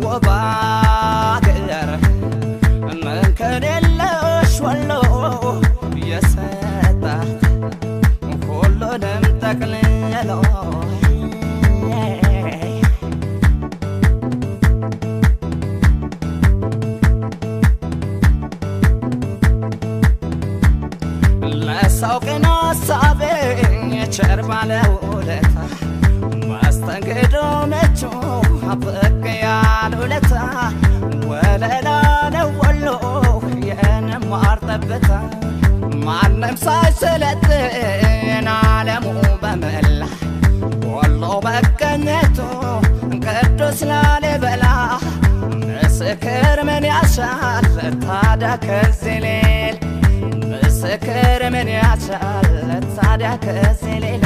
ውብ አገር እንከን የለሽ ወሎ የሰጣት ሁሉንም ጠቅልሎ። ለሰው ቅን ሀሳቤ ቸር ባለውለታ፣ መስተንግዶ ምቹ ብቅ ያሉለታ፣ ወለላ ነው ወሎ የንማር ጠብታ። ማንም ሳይሰለጥን ዓለሙ በመላ ወሎ መገኘቱ ቅዱስ ላሊበላ። ምስክር ምን ያሻል ታዲያ ከዚህ ሌል? ምስክር ምን ያሻል ታዲያ ከዚህ ሌላ?